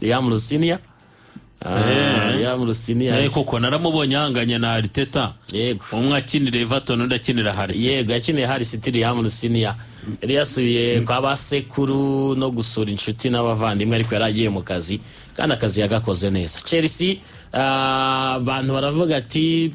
Liam Rosenior. Liam Rosenior. Koko naramubonye ahanganye na Arteta. Umwe akinira Everton, undi akinira Hull City. Yego, yakiniye Hull City. Liam Rosenior yari yasubiye kwa ba sekuru no gusura inshuti n'abavandimwe, ariko yari agiye mu kazi, kandi akazi yagakoze neza. Chelsea, abantu baravuga ati: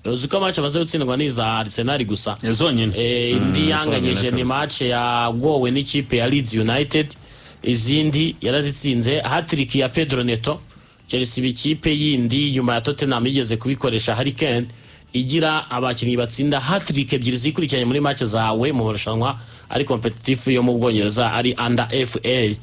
"Uzi ko match amaze gutsindwa ni iza Arsenal gusa." Zonyine. Indi yanganyije zonyine ni kabisa. match yagowe n'ikipe ya Leeds United, izindi yarazitsinze. Hat-trick ya Pedro Neto. Chelsea iba ikipe yindi nyuma ya Tottenham yigeze kubikoresha Harry Kane, igira abakinnyi batsinda hat-trick ebyiri zikurikiranye muri match zawe mu marushanwa ari competitive yo mu Bwongereza, ari under FA.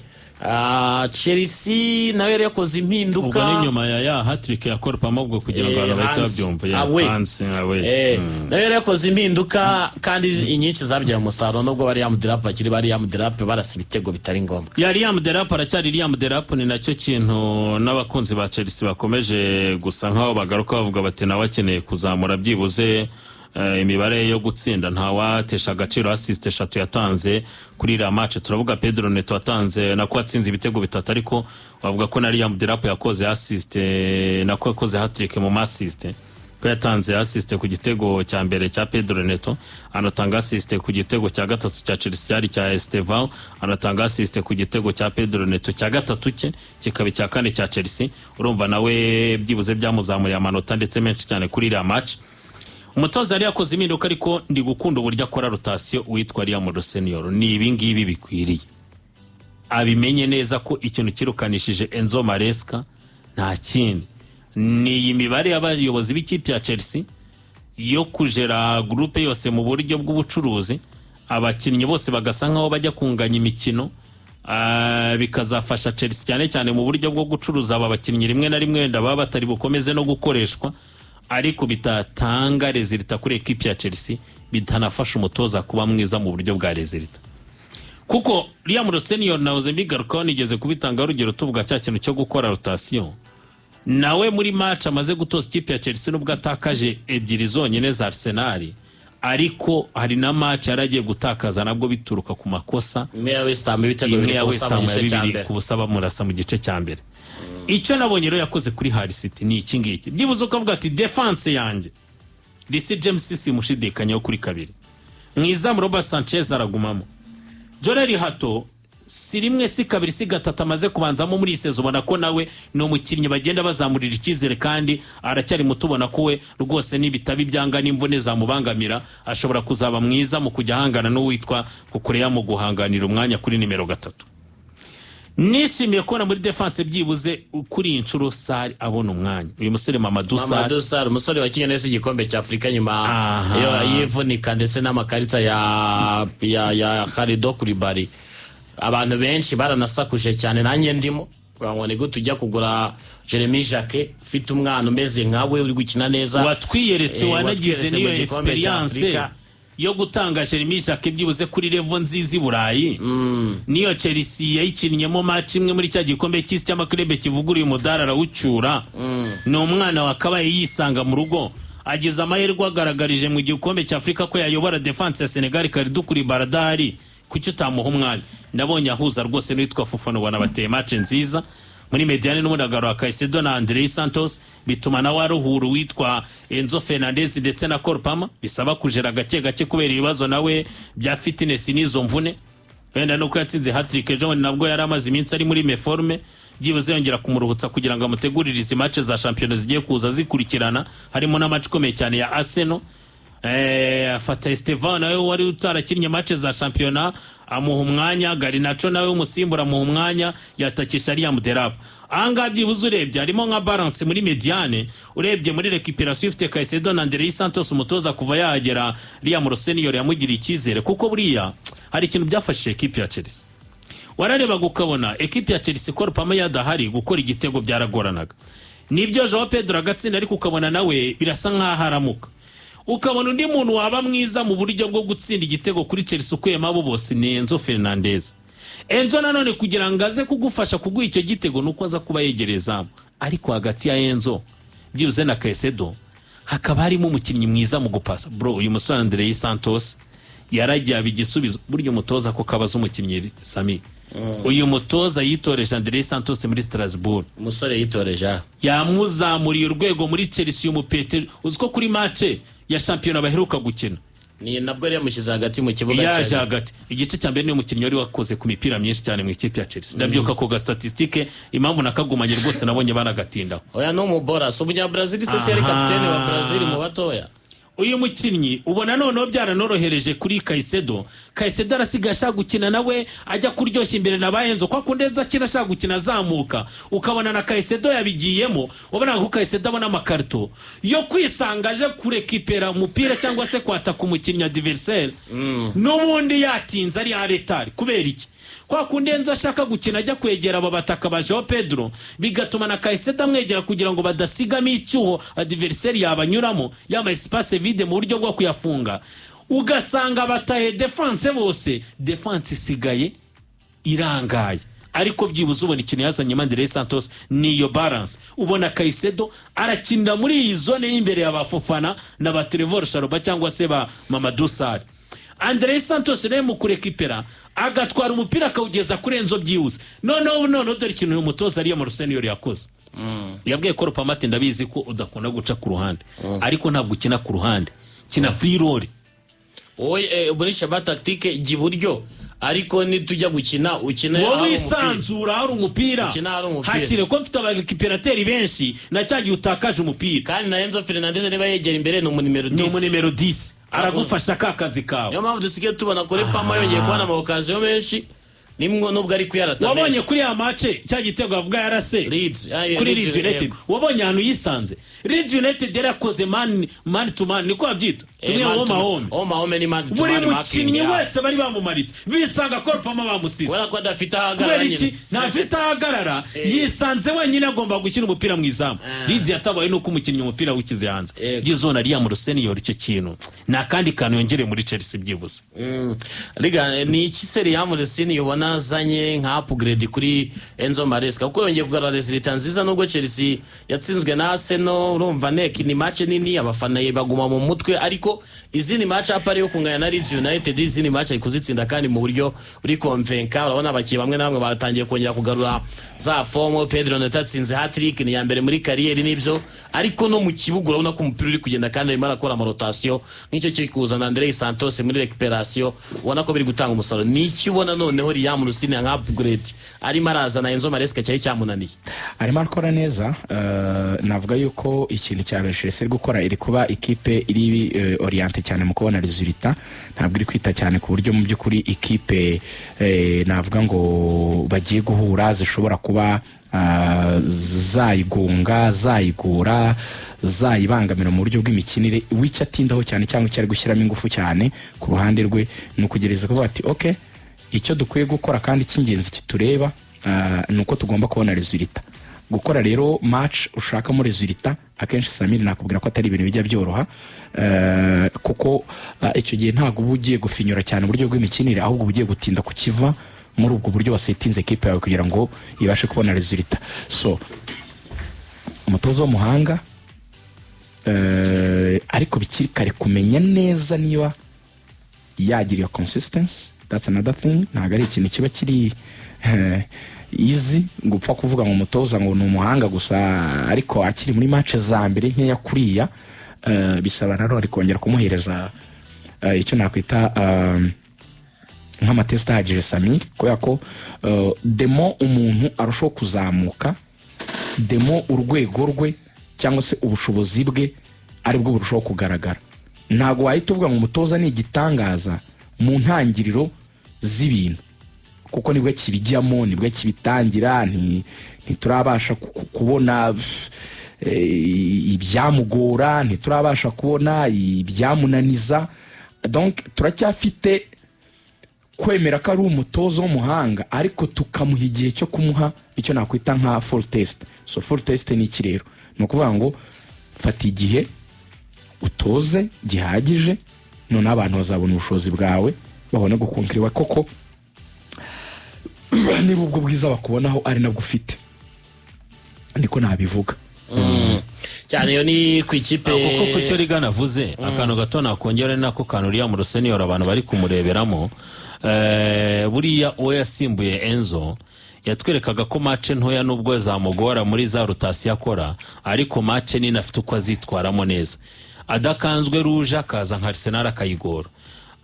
Chelsea nayo yari yakoze impinduka. Ubwo ni nyuma ya hat-trick ya Cole Palmer, ubwo kugira ngo abantu bahite Hans, babyumva ya away. Hans away. Nayo yari yakoze impinduka, kandi inyinshi zabyaye umusaruro, nubwo ba Liam Delap bakiri ba Liam Delap, barasa ibitego bitari ngombwa. Ya, Liam Delap aracyari Liam Delap. Ni nacyo kintu n'abakunzi ba Chelsea bakomeje gusa nkaho bagaruka bavuga bati nawe akeneye kuzamura byibuze imibare yo gutsinda. Ntawatesha agaciro assist eshatu yatanze kuri iriya match. Turavuga Pedro Neto watanze, nako watsinze ibitego bitatu, ariko bavuga ko na Liam Delap yakoze assist, nako yakoze hat-trick mu assist, ko yatanze assist ku gitego cya mbere cya Pedro Neto, anatanga assist ku gitego cya gatatu cya Chelsea cyari cya Estevao, anatanga assist ku gitego cya Pedro Neto cya gatatu cye, kikaba icya kane cya Chelsea. Urumva nawe byibuze byamuzamuriye amanota ndetse menshi cyane kuri iriya match. Umutoza yari yakoze impinduka, ariko ndi gukunda uburyo akora rotation uwitwa Liam Rosenior. Ni ibi ngibi bikwiriye, abimenye neza ko ikintu kirukanishije Enzo Maresca nta kindi, ni iyi mibare y'abayobozi b'ikipe ya Chelsea yo kujera groupe yose mu buryo bw'ubucuruzi, abakinnyi bose bagasa nkaho bajya kunganya imikino, bikazafasha Chelsea cyane cyane mu buryo bwo gucuruza aba bakinnyi rimwe na rimwe wenda baba batari bukomeze no gukoreshwa, ariko bitatanga résultat kuri ekipi ya Chelsea, bitanafasha umutoza kuba mwiza mu buryo bwa résultat. Kuko Liam Rosenior, nahoze mbigarukaho, nigeze kubitangaho urugero tuvuga cya kintu cyo gukora rotation, nawe muri match amaze gutoza ikipe ya Chelsea, nubwo atakaje ebyiri zonyine za Arsenal, ariko hari na match yari agiye gutakaza nabwo bituruka ku makosa. Imwe ya West Ham, ibitego imwe bibiri ya ku busa West mu Ham ya gice cya bibiri mbere. ku busa bamurasa mu gice cya mbere. Icyo nabonye rero yakoze kuri Hull City ni iki ngiki: byibuze ukavuga ati défense yanjye, Reece James simushidikanyaho kuri kabiri, mu izamu Robert Sanchez aragumamo, Jorrel Hato si rimwe si kabiri si gatatu amaze kubanzamo muri iyi saison, ubona ko nawe ni umukinnyi bagenda bazamurira icyizere kandi aracyari muto, ubona ko we rwose nibitaba ibyanga n'imvune zamubangamira, ashobora kuzaba mwiza mu kujya ahangana n'uwitwa Cucurella mu guhanganira umwanya kuri nimero 3. Nishimiye kubona muri défense byibuze kuri iyi nshuro Sarr abona umwanya, uyu musore Mamadou Sarr. Mamadou Sarr, umusore wakinnye neza igikombe cya Afurika nyuma y'ivunika ndetse n'amakarita ya Kalidou Koulibaly. Abantu benshi baranasakuje cyane, nanjye ndimo, kugira ngo ni gute ujya kugura Jeremy Jacquet ufite umwana umeze nkawe uri gukina neza, watwiyeretse, wanagize watwiyeretse n'iyo mu gikombe cya experience Afurika. yo gutanga Jeremy Jacquet byibuze kuri level nziza i Burayi. Niyo Chelsea yayikinnyemo match imwe muri cya gikombe cy'isi cy'ama clubs kivuguruye, umudari arawucyura. Ni umwana wakabaye yisanga mu rugo, ageze amahirwe, agaragarije mu gikombe cya Afurika ko yayobora défense ya Senegal Kalidou Koulibaly adahari. Kuki utamuha umwanya? Ndabonye ahuza rwose n'uwitwa Fofana, ubona bateye match nziza muri médiane, n'ubundi agarura Caicedo na Andrey Santos, bituma nawe aruhura uwitwa Enzo Fernandez ndetse na Cole Palmer, bisaba kujera gake gake kubera ibibazo nawe bya fitness n'izo mvune. Wenda nuko yatsinze hat-trick ejo bundi, nabwo yari amaze iminsi ari muri méforme, byibuze yongera kumuruhutsa kugira ngo amutegurire izi match za shampiyona zigiye kuza zikurikirana, harimo na match ikomeye cyane ya Arsenal. Afata Estevao nawe wari utarakinnye match za shampiyona, amuha umwanya. Garnacho nawe w'umusimbura amuha umwanya, yatakisha Liam Delap. Ahangaha byibuze urebye harimo nka balance muri médiane, urebye muri récupération ifite Caicedo na Andrey Santos. Umutoza kuva yahagera, Liam Rosenior, yamugiriye icyizere, kuko buriya hari ikintu byafashije ekipi ya Chelsea. Wararebaga ukabona ekipi ya Chelsea, Cole Palmer yadahari, gukora igitego byaragoranaga. Nibyo, Joao Pedro agatsinda, ariko ukabona nawe birasa nkaho aramuka, ukabona undi muntu waba mwiza mu buryo bwo gutsinda igitego kuri Chelsea ukuyemo abo bose ni Enzo Fernandez. Enzo nanone kugira ngo aze kugufasha kuguha icyo gitego nuko aza kuba yegereye izamu, ariko hagati ya Enzo byibuze na Caicedo hakaba harimo umukinnyi mwiza mu gupasa. Bro, uyu musore Andrey Santos yaragiye aba igisubizo. Burya umutoza ko kabaza umukinnyi, Sami. Uyu mutoza yitoreje Andrey Santos muri Strasbourg. Umusore yitoreje aha. Yamuzamuriye urwego muri Chelsea. Umupete uzi ko kuri match ya shampiyona baheruka gukina, ni nabwo yari yamushyize hagati mu kibuga. Yaje cyane. Hagati igice cya mbere, niyo mukinnyi wari wakoze ku mipira myinshi cyane mu ikipe ya Chelsea. Ndabyuka ko ga statistique, impamvu nakagumanye rwose, nabonye banagatindaho. Oya, ni umubora, si umunyabrazil se? Si yari kapitene wa Brazil mu batoya? Uyu mukinnyi ubona noneho byaranorohereje kuri Caicedo. Caicedo arasigaye ashaka gukina nawe ajya kuryoshya imbere na ba Enzo, kwa kundi Enzo akina ashaka gukina azamuka, ukabona na Caicedo yabigiyemo. Ubona ko Caicedo abona amakarito yo kwisanga aje kurekipera umupira cyangwa se kwataka umukinnyi adversaire, n'ubundi yatinze ari aretari. Kubera iki? Kwa kundi Enzo ashaka gukina ajya kwegera aba bataka ba Joao Pedro, bigatuma na Caicedo amwegera kugira ngo badasigamo icyuho adversaire yabanyuramo, yama espace vide mu buryo bwo kuyafunga, ugasanga bataye défense bose, défense isigaye irangaye. Ariko byibuze ubona ikintu yazanye Andrey Santos niyo balance. Ubona Caicedo arakinira muri iyi zone y'imbere ya ba Fofana na ba Trevor Chalobah cyangwa se ba Mamadou Sarr. Andrey Santos nawe mu kurekipera agatwara umupira akawugeza kuri Enzo byihuse. Noneho dore ikintu uyu mutoza Liam Rosenior yakoze. Yabwiye Cole Palmer ati: "Ndabizi ko udakunda guca ku ruhande, ariko ntabwo ukina ku ruhande, kina free role." Wowe muri schéma tactique jya iburyo, ariko nitujya gukina ukine wowe ahari umupira. Wisanzura hari umupira. Ukina ahari umupira. Hakire ko mfite abarécupérateur benshi na cya gihe utakaje umupira. Kandi na Enzo Fernandez niba yegera imbere ni umunimero ni 10. Umunimero 10, aragufasha ka kazi kawe. Niyo mpamvu dusigaye tubona kuri Palmer yongeye kubona ama occasion menshi nimwo, nubwo ari kuyarata Wabonye menshi. kuri ya match cya gitego avuga yarase Leeds, kuri Leeds Leeds United. Yego. Wabonye ahantu yisanze? Leeds United yari yakoze man man to man, niko babyita, tumwe home home. Home home ni man to Buri man mukinnyi marking, ya. wese bari bamumaritse, bisanga ko Palmer bamusize. Kubera ko adafite ahagarara. Kubera iki? Nyine. Ntafite ahagarara, yisanze wenyine agomba gushyira umupira mu izamu. Leeds yatabaye nuko umukinnyi umupira awukize hanze. Byiza Liam Rosenior, icyo kintu ni akandi kantu yongereye muri Chelsea byibuze. Liga, ni iki se Liam Rosenior ubona azanye nka upgrade kuri Enzo Maresca? Kuko yongeye kugarura résultat nziza nubwo Chelsea yatsinzwe na Arsenal. Urumva nek ni match nini, abafana ye baguma mu mutwe, ariko izindi match apari yo kunganya na Leeds United, izindi match ari kuzitsinda kandi mu buryo buri convaincant. Urabona abakinnyi bamwe na bamwe batangiye kongera kugarura za forme. Pedro Neto atsinze hat-trick, ni ya mbere muri carrière, nibyo, ariko no mu kibuga urabona ko umupira uri kugenda kandi arimo arakora amarotation, nk'icyo kiri kuzana Andrey Santos muri récupération, ubona ko biri gutanga umusaruro. Ni iki ubona noneho Liam Rosenior nka upgrade arimo arazana Enzo Maresca cyari cyamunaniye? Arimo arakora neza. Navuga yuko ikintu cya mbere Chelsea iri gukora, iri kuba ikipe iri orienté cyane mu kubona résultat. Ntabwo iri kwita cyane ku buryo mu by'ukuri ikipe navuga ngo bagiye guhura zishobora kuba zayigunga, zayigora, zayibangamira mu buryo bw'imikinire. W'icyo atindaho cyane cyangwa icyo ari gushyiramo ingufu cyane ku ruhande rwe ni ukugereza kuvuga ati: "Ok, icyo dukwiye gukora kandi cy'ingenzi kitureba ni uko tugomba kubona résultat." Gukora rero match ushakamo résultat akenshi, Samir, nakubwira ko atari ibintu bijya byoroha, kuko icyo gihe ntabwo uba ugiye gufinyura cyane uburyo bw'imikinire, ahubwo uba ugiye gutinda kukiva muri ubwo buryo wasetinze ekipe yawe kugira ngo ibashe kubona résultat. So umutoza w'umuhanga, ariko bikiri kare kumenya neza niba yagira iyo consistency. That's another thing. Ntabwo ari ikintu kiba kiri easy ngo upfa kuvuga ngo umutoza ngo ni umuhanga gusa, ariko akiri muri match za mbere nkeya kuriya, bisaba nanone kongera kumuhereza icyo nakwita nk'amatest ahagije, Samir, kubera ko demo umuntu arushaho kuzamuka, demo urwego rwe cyangwa se ubushobozi bwe aribwo burushaho kugaragara. Ntabwo wahita uvuga ngo umutoza ni igitangaza mu ntangiriro z'ibintu, kuko nibwo kibijyamo, nibwo kibitangira, ntiturabasha kubona ibyamugora, ntiturabasha kubona ibyamunaniza. Donc turacyafite kwemera ko ari umutoza w'umuhanga, ariko tukamuha igihe cyo kumuha icyo nakwita nka full test. So full test ni iki rero? Ni ukuvuga ngo fata igihe utoze gihagije, noneho abantu bazabona ubushobozi bwawe, babone gukonkiriwa koko niba ubwo bwiza bakubonaho ari nabwo ufite. Niko nabivuga. Cyane, iyo ni ku ikipe. Kuko ku cyo Rigana avuze, akantu gato nakongera ni nako kantu uriya mu Rosenior abantu bari kumureberamo. Buriya uwo yasimbuye Enzo yatwerekaga ko match ntoya nubwo zamugora muri za rotation akora, ariko match nini afite uko azitwaramo neza, adakanzwe rouge, akaza nka Arsenal akayigora,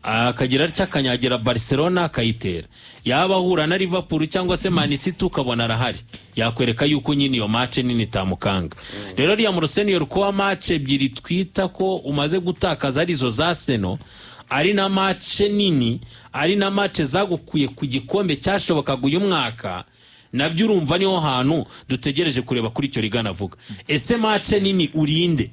akagira atya akanyagira Barcelona akayitera, yaba ahura na Liverpool cyangwa se Man City ukabona arahari, yakwereka yuko nyine iyo match nini itamukanga. Rero Liam Rosenior, kuba match ebyiri twita ko umaze gutakaza arizo za Seno, ari na match nini, ari na match zagukuye ku gikombe cyashobokaga uyu mwaka, nabyo urumva niho hantu dutegereje kureba kuri icyo Rigana avuga. Ese match nini urinde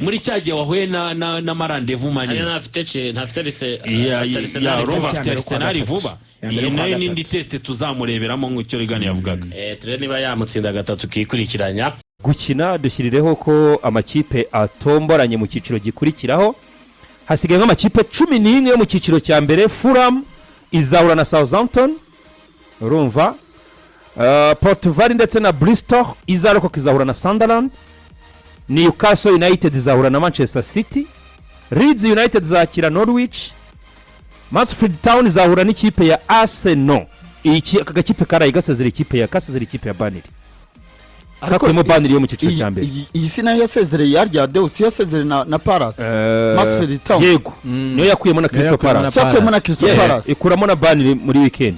muri cya gihe wahuye na ma rendez-vous manini? Hariya ntafite Ya, Arsenal. urumva Tariki afite ya mbere ukwa Arsenal gatatu. vuba. Ya mbere Iyi ukwa nayo gatatu. n'indi test tuzamureberamo nk'icyo Rigana yavugaga. Turebe niba yamutsinda gatatu kikurikiranya. Gukina dushyirireho ko amakipe atomboranye mu cyiciro gikurikiraho. Hasigaye nk'amakipe 11 yo mu cyiciro cya mbere. Fulham izahura na Southampton, urumva. Port Vale ndetse na Bristol, izarokoka izahura na Sunderland. Newcastle United izahura na Manchester City. Leeds United izakira Norwich. Mansfield Town izahura n'ikipe ya Arsenal. Aka gakipe karaye gasezera ikipe ya Burnley, kakuyemo Burnley yo mu cyiciro cya mbere. Iyi si nayo yasezereye yarya Deus, yasezereye na Palace, Mansfield Town? Yego, niyo yakuyemo na Crystal yakuyemo na Palace. Yakuyemo na Crystal Yes, Palace. ikuramo na Burnley muri weekend.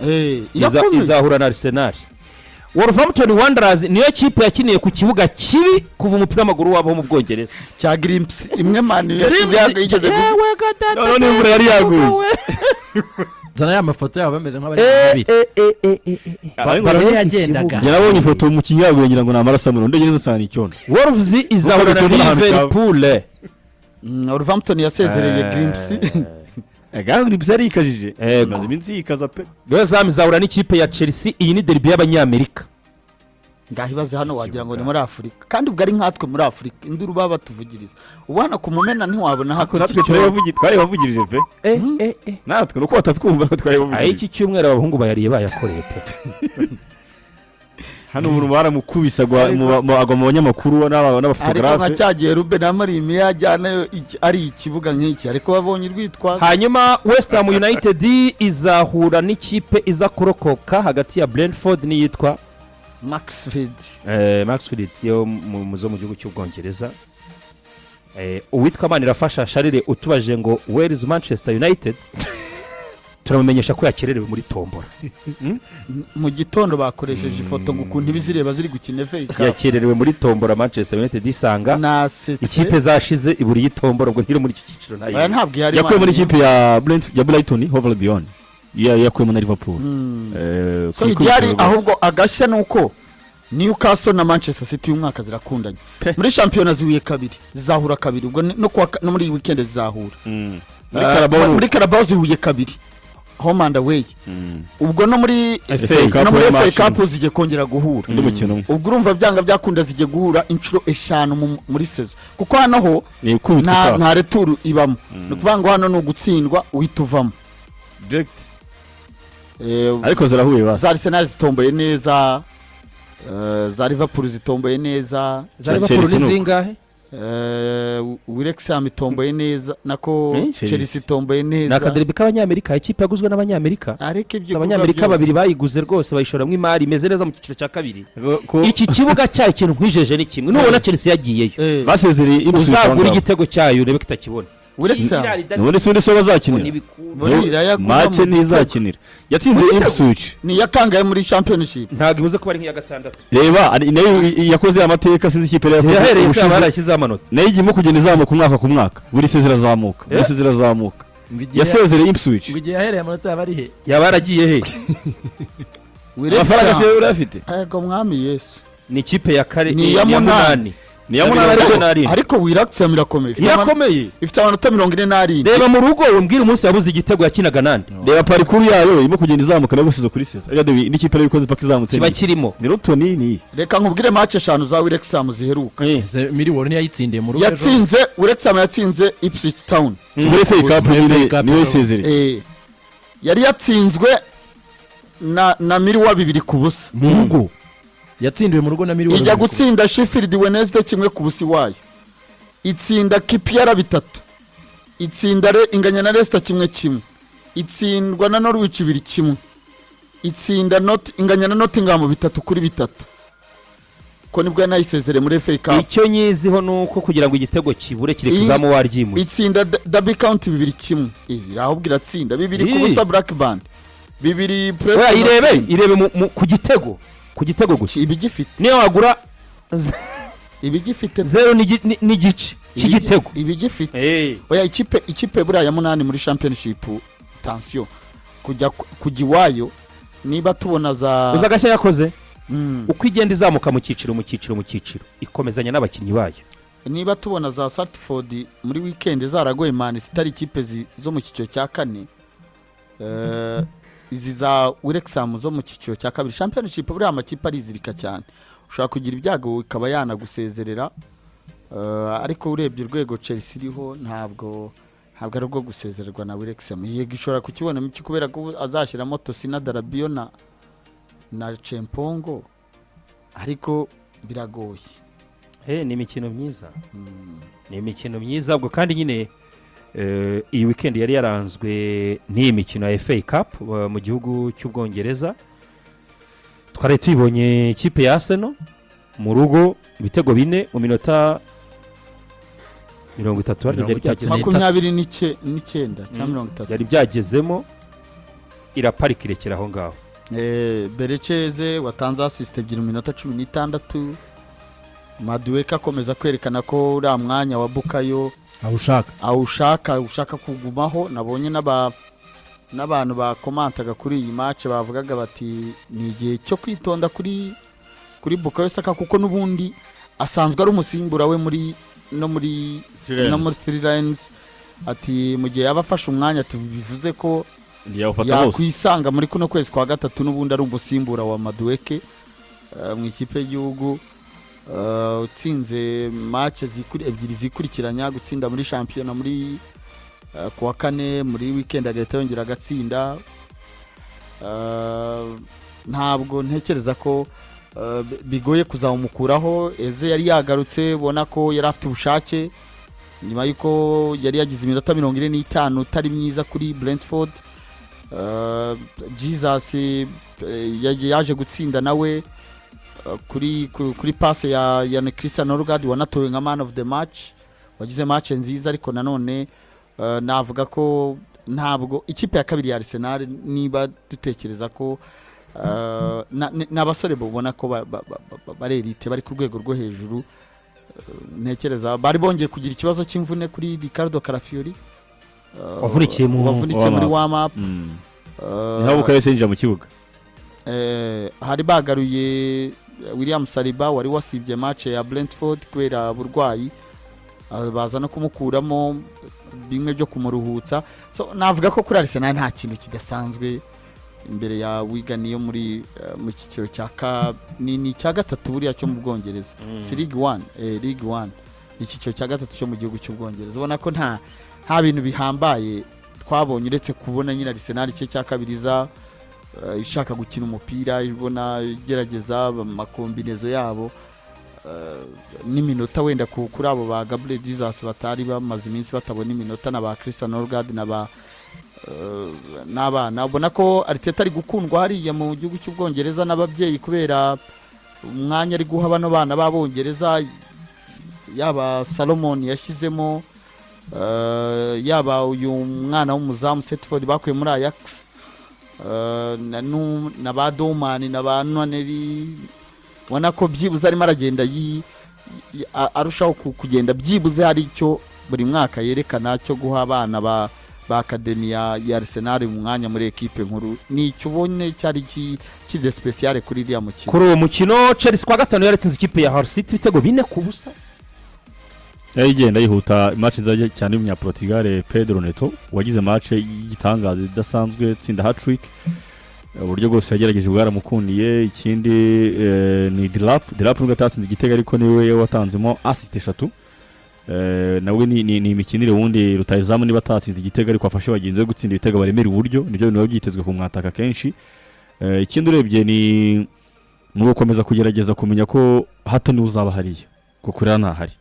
Irakomeye. Izahura na Arsenal. Wolverhampton Wanderers niyo kipe yakiniye ku kibuga kibi kuva umupira w'amaguru wabaho mu Bwongereza. Cya Grimps imwe mani yigeze Noneho n'imvura yari yaguye. Zana ya mafoto yabo bameze nk'abari babiri. Ballon yagendaga. Njye nabonye ifoto umukinnyi yaguye ngira ngo ni amaraso amuriro, ndageze nsanga ni icyondo. Wolves izahura na Icyondo n'ahantu cyaba. Liverpool. Wolverhampton yasezereye Grimps. Grimps yari yikajije. Yego. Imaze iminsi yikaza pe. West Ham izahura n'ikipe ya Chelsea. Iyi ni derby y'Abanyamerika. Ngaho ibaze, hano wagira ngo ni muri Afurika, kandi ubwo ari nkatwe muri Afurika induru baba batuvugiriza. Ubu hano ku Mumena ntiwabona Natwe hakurya. twaribavugirije pe. Natwe nuko batatwumva, Aho twaribavugirije. iki cyumweru abahungu bayariye bayakoreye pe. Hano umuntu baramukubise agwa mu banyamakuru Ariko nka n'abafotogarafe. cyagiye Ruben Amorim yajyanayo ari ikibuga nk'iki, ariko babonye urwitwazo. Hanyuma West Ham United izahura n'ikipe iza kurokoka hagati ya Brentford n'iyitwa Mansfield. Mansfield yo zo mu gihugu cy'Ubwongereza. Uwitwa Manirafasha Sharire utubajije ngo "Where is Manchester United?", turamumenyesha ko yakererewe muri tombora. Mu gitondo bakoresheje ifoto ngo ukuntu ibizireba ziri gukina FA Cup. Yakererewe muri tombora, Manchester United isanga Nasetse. ikipe zashize iburi y'itombora, ubwo ntiri muri icyo cyiciro nayo. Oya, ntabwo ihari. Yakuye muri Man U. ikipe ya Brighton Hove Albion, yakuyemo na Liverpool. So Ku igihari ikubitiro rwose. ahubwo agashya ni uko Newcastle na Manchester City uyu mwaka zirakundanye muri shampiyona, zihuye kabiri, zizahura kabiri ubwo no muri iyi weekend zizahura. Muri Carabao. Muri Carabao zihuye kabiri, home and away, ubwo no muri FA Cup no muri ya FA match Cup zigiye kongera guhura. Undi mukino umwe. Ubwo urumva byanga byakunda zigiye guhura inshuro eshanu muri saison, kuko hano ho Ni ikubitwa itaha. nta retour ibamo. Ni ukuvuga ngo hano ni ugutsindwa uhita uvamo. Direct. Ariko zirahuye basi. Za Arsenal zitomboye neza, za Liverpool zitomboye neza. Za Liverpool Chelsea ni ni uko. zingahe? Wrexham itomboye neza, nako Chelsea. Chelsea itomboye Ni neza. aka derby k'Abanyamerika, ikipe yaguzwe n'Abanyamerika. Ariko ibyo Abanyamerika kuvuga babiri byose, bayiguze rwose, bayishoramo imari, imeze neza mu cyiciro cya kabiri. Ko Iki kibuga cyayo, ikintu nkwijeje ni kimwe: nubona Chelsea yagiyeyo, basezereye Ipswich uzagura aho ngaho. igitego cyayo urebe ko itakibona. Wrexham Ubundi si undi so bazakinira. Buriya yaguma Match mu ntizakinira, yatsinze Ipswich. Ni iyakangaye muri Championship? Ntabwo ibuze kuba ari nk'iya gatandatu. Reba nayo yakoze amateka, sinzi ikipe yari yakoze Yahereye se ubushize. barashyizeho amanota. Nayo igiyemo kugenda izamuka umwaka ku mwaka, buri saison irazamuka, buri saison irazamuka. Yasezereye Ipswich. Ngo igihe yahereye amanota yaba ari he? Yaba yaragiye he? Amafaranga se urayafite? Ego mwami Yesu. Ni ikipe ya kare. Ni iya munani. Ni iya munani, Ariko ariko n'arindwi. Ariko Wrexham irakomeye. Irakomeye. Ifite amanota 47. Reba mu rugo umbwire umunsi yabuze igitego yakinaga nande. Reba parcours yayo, irimo kugenda izamuka nayo gusiza kuri saison. Reba n'ikipe yari ikoze paka izamutse. Kiba kirimo. Ni Luton ni Reka nkubwire match eshanu za Wrexham ziheruka. Miliyoni ntiyayitsindiye mu rugo ejo. Yatsinze, Wrexham yatsinze Ipswich Town. Muri FA Cup nyine. FA Cup. Niwe yasezereye. Yari yatsinzwe na Millwall 2-0. Mu rugo. Yatsindiwe mu rugo na Millwall. Ijya gutsinda Sheffield Wednesday 1-0 iwayo, itsinda QPR 3, itsinda inganya na Leicester 1-1, itsindwa na Norwich 2-1, itsinda not inganya na Nottingham 3-3, ko nibwo yanayisezereye muri FA Cup. Icyo nyiziho ni uko kugira ngo igitego kibure kireka izamu waryimuye. Itsinda Derby County 2-1. Ahubwo iratsinda 2 ku busa Blackburn, 2 Oya, Preston irebe North End. Irebe ku gitego gusa. Iba igifite Niyo wagura iba igifite zeru n'igice cy'igitego. Iba igifite. Oya, ikipe buriya ya munani muri Championship, attention, kujya iwayo niba tubona za Uzi agashya yakoze? Uko igenda izamuka mu cyiciro, mu cyiciro, mu cyiciro, ikomezanya n'abakinnyi bayo. Niba tubona za Salford muri weekend zaragoye Man City, ari ikipe zo mu cyiciro cya kane, izi za Wrexham zo mu cyiciro cya kabiri. Championship buriya amakipe arizirika cyane, ushobora kugira ibyago ikaba yanagusezerera. Ariko urebye urwego Chelsea iriho, ntabwo ari urwo gusezererwa na Wrexham. Yego, ishobora kukibonamo iki kubera ko azashyiramo Tosin Adarabioyo na Acheampong, ariko biragoye. Ni imikino myiza, ni imikino myiza. Ubwo kandi nyine iyi weekend yari yaranzwe n'iyi mikino ya FA Cup mu gihugu cy'Ubwongereza. Twari tuyibonye ikipe ya Arsenal mu rugo, ibitego 4 mu minota 30 harya byari 33. byagezemo. 29 cyangwa 30. Byari byagezemo, iraparika, irekera aho ngaho. Eberechi Eze watanze assist ebyiri mu minota 16. Madueke akomeza kwerekana ko uriya mwanya wa Bukayo awushaka. Awushaka, ushaka kugumaho. Nabonye n'abantu bakomantaga kuri iyi match bavugaga bati ni igihe cyo kwitonda kuri Bukayo Saka, kuko n'ubundi asanzwe ari umusimbura we muri no muri Three no Lions. muri Three Lions. Ati mu gihe yaba afashe umwanya, tubivuze ko ntiyawufata hose. Yakwisanga muri kuno kwezi kwa gatatu n'ubundi ari umusimbura wa Madueke mu ikipe y'igihugu. Utsinze match ebyiri zikurikiranya, gutsinda muri shampiyona muri kuwa kane, muri weekend agahita yongera agatsinda. Ntabwo ntekereza ko bigoye kuzawumukuraho. Eze yari yagarutse, ubona ko yari afite ubushake nyuma y'uko yari yagize iminota 45 utari myiza kuri Brentford. Jesus yaje gutsinda nawe kuri passe ya Christian Norgaard, wanatowe nka man of the match, wagize match nziza. Ariko nanone navuga ko ntabwo ikipe ya kabiri ya Arsenal, niba dutekereza ko ni abasore babona ko bari elite, bari ku rwego rwo hejuru. Ntekereza bari bongeye kugira ikibazo cy'imvune kuri Riccardo Calafiori, Wavunikiye wavunikiye muri warm warm up. Niho Bukayo yahise yinjira mu kibuga. Hari bagaruye William Saliba wari wasibye match ya Brentford kubera uburwayi, baza no kumukuramo bimwe byo kumuruhutsa. So navuga ko kuri Arsenal nta kintu kidasanzwe imbere ya Wigan yo muri mu cyiciro cya ka ni cya gatatu buriya cyo mu Bwongereza, si League One, League One, icyiciro cya gatatu cyo mu gihugu cy'Ubwongereza. Ubona ko nta bintu bihambaye twabonye, uretse kubona nyine Arsenal igice cya kabiri iza ishaka gukina umupira, ibona igerageza amakombinezo yabo, n'iminota wenda kuri abo ba Gabriel Jesus batari bamaze iminsi batabona iminota, na ba Christian Norgaard na ba n'abana. Ubona ko Arteta ari gukundwa hariya mu gihugu cy'Ubwongereza n'ababyeyi kubera umwanya ari guha bano bana b'Abongereza, yaba Solomon yashyizemo, yaba uyu mwana w'umuzamu Setford bakuye muri Ajax, na ba Dowman na ba Nwaneri. Ubona ko byibuze arimo aragenda arushaho kugenda byibuze hari icyo buri mwaka yerekana cyo guha abana ba academy ya Arsenal mu mwanya muri ekipe nkuru. Ni icyo ubonye cyari kide spécial kuri iriya mukino. Kuri uwo mukino, Chelsea kwa gatanu yaratsinze ikipe ya Hull City ibitego 4-0. Yari igenda yihuta, match nziza cyane y'umunyaportugal Pedro Neto, wagize match y'igitangaza idasanzwe, tsinda hat-trick. Uburyo bwose yagerageje bwaramukundiye. Ikindi ni Delap. Delap nubwo atatsinze igitego, ariko niwe watanzemo assist eshatu. Nawe ni imikinire wundi rutayizamu, niba atatsinze igitego ariko afashe bagenzi be gutsinda ibitego, baremera uburyo, nibyo bintu biba byitezwe ku mwataka kenshi. Ikindi urebye ni Ni ugukomeza kugerageza kumenya ko hato niwe uzaba hariya, kuko uriya ntahari.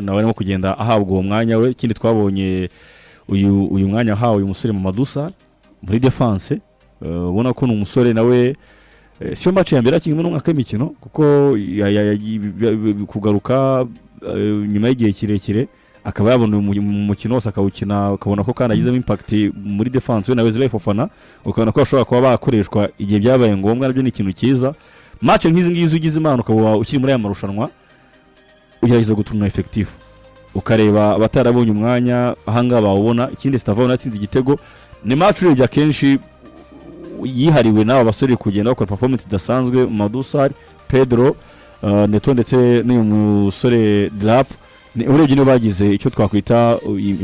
Nawe arimo kugenda ahabwa uwo mwanya we. Ikindi twabonye, uyu mwanya ahawe uyu musore Mamadou Sarr muri defense, ubona ko ni umusore nawe, siyo match ya mbere akinnye n'umwaka w'imikino, kuko kugaruka nyuma y'igihe kirekire akaba yabona uyu mukino wose akawukina, ukabona ko kandi agizemo impact muri defense, we na Wesley Fofana, ukabona ko bashobora kuba bakoreshwa igihe byabaye ngombwa. Nabyo ni ikintu cyiza. Match nk'izi ngizi, ugize Imana ukaba ukiri muri aya marushanwa, ugerageza gutunga effectif, ukareba abatarabonye umwanya ahangaha bawubona. Ikindi, Estevao yatsinze igitego. Ni match urebye akenshi yihariwe n'aba basore kugenda bakora performance idasanzwe, Mamadou Sarr, Pedro Neto ndetse n'uyu musore Delap. Urebye nibo bagize icyo twakwita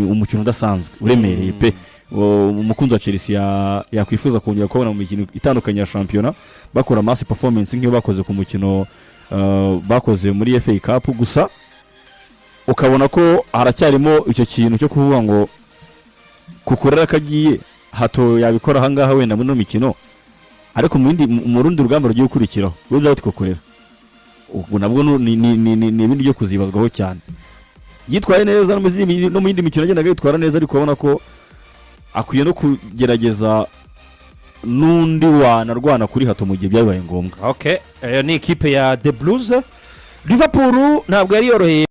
umukino udasanzwe uremereye pe. Umukunzi wa Chelsea yakwifuza kongera kubona mu mikino itandukanye ya shampiyona bakora mass performance nk'iyo bakoze ku mukino bakoze muri FA Cup. Gusa ukabona ko haracyarimo icyo kintu cyo kuvuga ngo Cucurella kagiye, hato yabikora ahangaha wenda muri ino mikino, ariko mu rundi rugamba rugiye gukurikiraho without Cucurella, ubwo nabwo ni ibindi byo kuzibazwaho cyane. Yitwaye neza no mu yindi mikino yagendaga yitwara neza, ariko urabona ko akwiye no kugerageza n'undi wanarwana kuri hato mu gihe byabaye ngombwa. Okay, iyo ni ikipe ya The Blues. Liverpool ntabwo yari yoroheye.